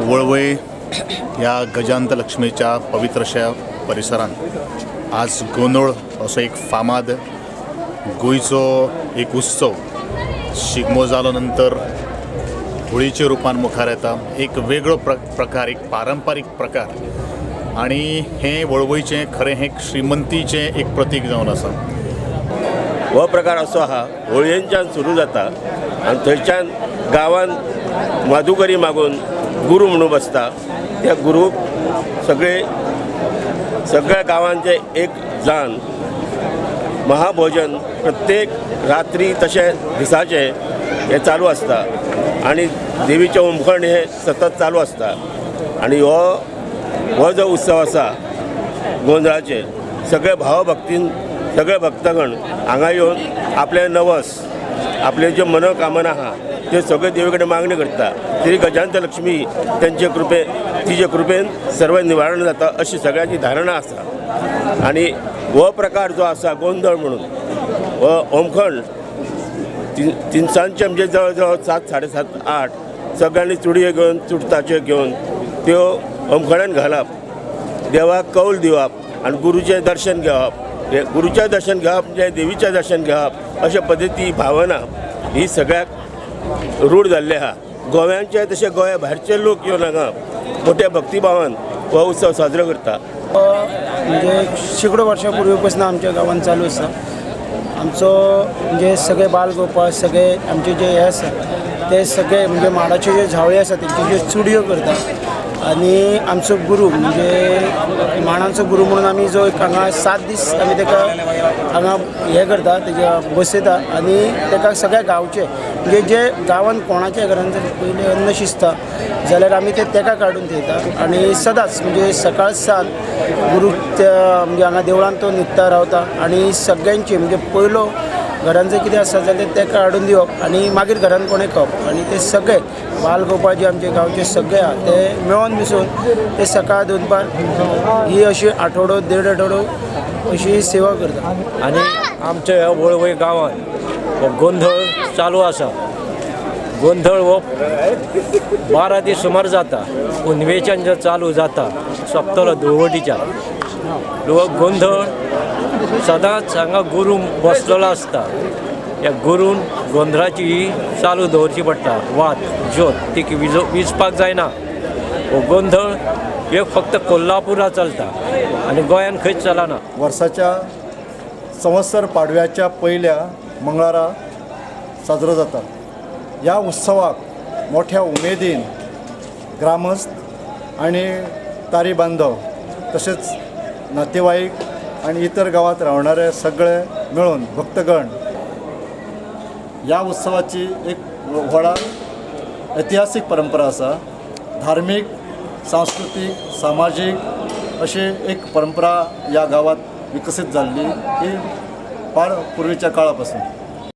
वळवय ह्या गजांत लक्ष्मीच्या पवित्र अशा परिसरांत आज गोंदळ असो एक फामाद गोंयचो एक उत्सव शिगमो जालो नंतर होळीच्या रुपान मुखार येता. एक वेगळो प्रकार, एक पारंपारीक प्रकार आनी हें वळवयचें खरें हें श्रीमंतीचें एक प्रतीक जावन आसा. हो प्रकार असो आहा, होळयेंच्यान सुरू जाता आनी थंयच्यान गांवान माधुकरी मागून गुरू म्हणून बसता. त्या गुरूक सगळे सगळ्या गांवांचे एक जाण महाभोजन प्रत्येक रात्री तशें दिसाचें हें चालू आसता आनी देवीचें होमखण हें सतत चालू आसता. आनी हो हो जो उत्सव आसा गोंदळाचेर सगळे भावभक्तीन सगळे भक्तगण हांगा येवन आपले नवस, आपले ज्यो मनोकामना आहा त्यो सगळे देवी कडेन मागणी करता. श्री गजांत लक्ष्मी तेंचे कृपे तिजे कृपेन सर्व निवारण जाता अशी सगळ्यांची धारणा आसा. आनी हो प्रकार जो आसा गोंदळ म्हणून हो होमखण तिनसांजचे म्हणजे जवळ जवळ 7, 7:30, 8 सगळ्यांनी चुडयो घेवन चुडताच्यो घेवन त्यो होमखणान घालप, देवाक कौल दिवप आनी गुरूचें दर्शन घेवप. गुरूचें दर्शन घेवप म्हणजे देवीचें दर्शन घेवप अशा पद्दती भावना ही सगळ्याक रूढ जाल्ली आहा. गोव्यांचे तशें गोंया भायरचे लोक येवन हांगा मोठ्या भक्तिभावान हो उत्सव साजरो करता. म्हणजे शेकडो वर्षां पूर्वीपासून आमच्या गांवांत चालू आसा. आमचो म्हणजे सगळे बालगोपाळ सगळे आमचे जे हे आसा ते सगळे म्हणजे माडाचे जे झावळे आसा तेंचे जे चुडयो करता आनी आमचो गुरू म्हणजे माणांचो गुरू म्हणून आमी जो एक हांगा 7 दीस आमी ताका हांगा हें करता, तेज्या बसयता आनी ताका सगळ्या गांवचे म्हणजे जे गांवांत कोणाच्या घरान जर पयलीं अन्न शिजता जाल्यार आमी ते ताका काडून थेयता आनी सदांच म्हणजे सकाळ सावन गुरू म्हणजे हांगा देवळान तो न्हिदता रावता आनी सगळ्यांची म्हणजे पयलो घरान जर कितें आसा जाल्यार ताका हाडून दिवप आनी मागीर घरान कोणें खावप. आनी ते सगळे बालगोपाळ जे आमचे गांवचे सगळे आहा ते मेळोन मिसळून ते सकाळ दनपार ही अशी आठवडो देड आठवडो अशी सेवा करता. आनी आमच्या ह्या वळवय गांवांत हो गोंदळ चालू आसा. गोंदळ हो 12 दीस सुमार जाता. पुनवेच्यान जो चालू जाता सोंपतलो धुळवटीच्यान. गोंदळ सदांच हांगा गुरू बसलेलो आसता. ह्या गुरून गोंदळाची ही चालू दवरची पडटा वात ज्योत ती विजपाक जायना. हो गोंदळ एक फक्त कोल्हापुरा चलता आनी गोंयान खंयच चलना. वर्साच्या संवत्सर पाडव्याच्या पयल्या मंगळारा साजरो जाता. ह्या उत्सवाक मोठ्या उमेदीन ग्रामस्थ आनी तारी बांधव तशेंच नातेवाईक आनी इतर गांवांत रावणारे सगळे मेळून भक्तगण ह्या उत्सवाची एक व्हडा ऐतिहासीक परंपरा आसा. धार्मीक, सांस्कृतीक, सामाजीक अशी एक परंपरा ह्या गांवांत विकसीत जाल्ली ही फार पूर्वीच्या काळा पासून.